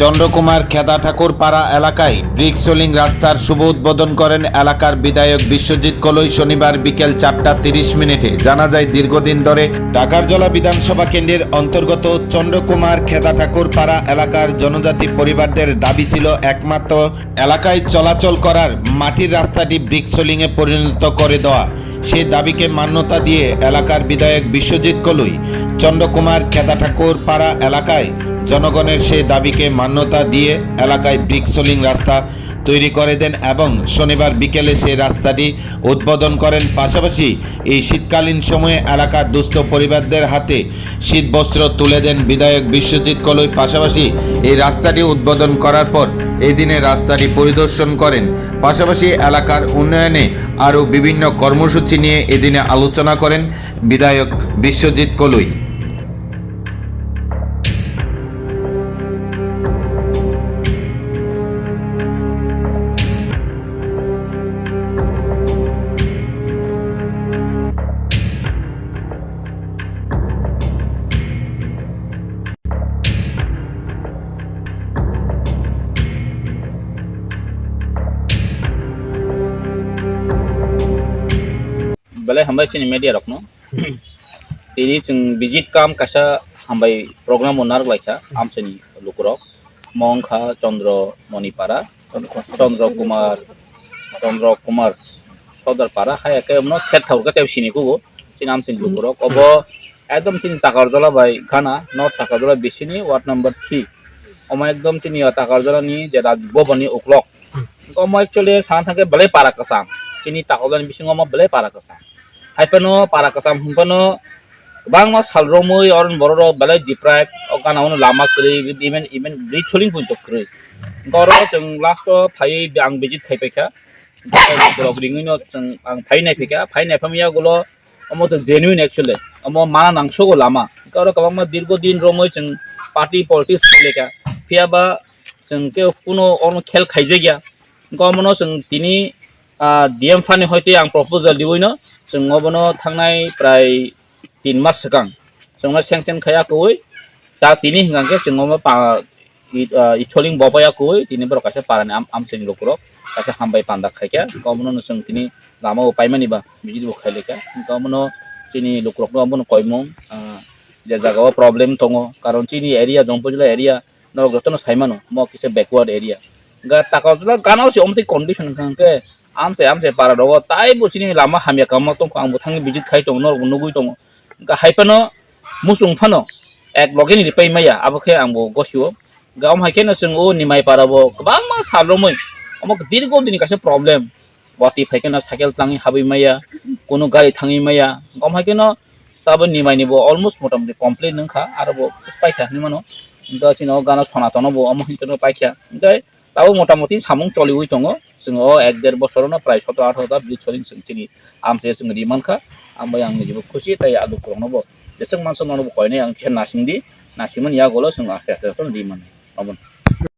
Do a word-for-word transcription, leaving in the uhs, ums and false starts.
চন্দ্রকুমার খেদা ঠাকুর পাড়া এলাকায় ব্রিক সোলিং রাস্তার শুভ উদ্বোধন করেন এলাকার বিধায়ক বিশ্বজিৎ কলই শনিবার বিকেল চারটা তিরিশ মিনিটে। জানা যায়, দীর্ঘদিন ধরে ডাকারজলা বিধানসভা কেন্দ্রের অন্তর্গত চন্দ্রকুমার খেদা ঠাকুর পাড়া এলাকার জনজাতি পরিবারদের দাবি ছিল একমাত্র এলাকায় চলাচল করার মাটির রাস্তাটি ব্রিক সোলিংয়ে পরিণত করে দেওয়া। সেই দাবিকে মান্যতা দিয়ে এলাকার বিধায়ক বিশ্বজিৎ কলই চন্দ্রকুমার খেদা ঠাকুর পাড়া এলাকায় জনগণের সেই দাবিকে মান্যতা দিয়ে এলাকায় ব্রিক সোলিং রাস্তা তৈরি করে দেন এবং শনিবার বিকেলে সেই রাস্তাটি উদ্বোধন করেন। পাশাপাশি এই শীতকালীন সময়ে এলাকার দুস্থ পরিবারদের হাতে শীত বস্ত্র তুলে দেন বিধায়ক বিশ্বজিৎ কলই। পাশাপাশি এই রাস্তাটি উদ্বোধন করার পর এই দিনে রাস্তাটি পরিদর্শন করেন। পাশাপাশি এলাকার উন্নয়নে আরও বিভিন্ন কর্মসূচি নিয়ে এদিনে আলোচনা করেন বিধায়ক বিশ্বজিৎ কলই। Belai hambai chini media rokno. Tini chwng visit kam kaisa hambai program o narwk laikha amchaini lukurok. Mo wngkha Chandra Moni Para, Chandra Kumar, Chandra Kumar Sodar Para, hai khe omono kher thaur khe tei sini kugo chini amchaini lukurok. Obo ekdom chini Takarjala bai gana, North Takarjala bisini ward number three. Omo ekdom chini Takarjala ni je Raj Bhavan ni uklok. Omo actually sana thangkhe belai para kwcham. Chini Takarjala ni bisingo omo belai para kwcham. Hai phano para kwcham hwn phano kwbangma sal romwi oroni borok rok belai deprive, o gana o lama kwrwi, even, even bridge soling poito kwrwi. Hwnkhe oro chwng last o phaiwi ang visit khai paikha. Borok ringwi no chwng ang phai nai phaikha, phai nai phamya ulo omo to genuine actually, omo mana nangsogo lama. Hwnkhe oro kwbangma dirgo din romwi chwng party politics khlaikha, phiya ba chwng khe kuno ono khel khaijakya. Hwnkhe omono chwng tini ah, D M phani hoite ang proposal riwi no, chwng obono thangnai prai tin mas swkang chwngno sanction khai akwui, ta tini hwnkha khe chwng omo pa-, i-, ah, Itholing bopai akwui, tini borok kaisa parani am-, amchaini lukurok kaisa hambai panda khaikha, omono chwng tini lama o paimani ba visit bo khailaikha, hwnkhe omono chini lukurokno omono koimung, ah, je jaga o problem tongo, karon chini area, Jampui jila area, norok jotono sai mano, omo kisa backward area. Ga Takarjala gana o se omtwi condition wngkha hwnkhe, amchai amchai para rogo taibo chini lama hamya kama tongkha, ang bo thangwi visit khai tongo, norok bo nugwi tongo. Hwnkhe hai phano muchung phano ek loge ni ripai maya, abo khe ang bo gosio. Ga om hai kheno chwng o Nimai para bo kwbangma sal romwi, omo dirgo dini kaisa problem. Watwi phai kheno cycle tangwi habwi maya, kunu gari thangwi maya. Om hai kheno tabo Nimai ni bo almost motamoti complete wngkha, aro bo paikha hinwi mano. Hwnkhe chini o gana Sonaton o bo omo hinwi paikha. Hwnkhe tabo motamoti samung choliwi tongo. Chwng o ek der bosor no prai sotro athro ta bridge soling chwng chini amchai chwng ri mankha. Ang bai ang nini bo khusi, tai a lukurok no bo jeswk mansa nono bo koinai ang khe nasing di, nasingmani yagulo chwng aste aste jotono ri mano. Omo.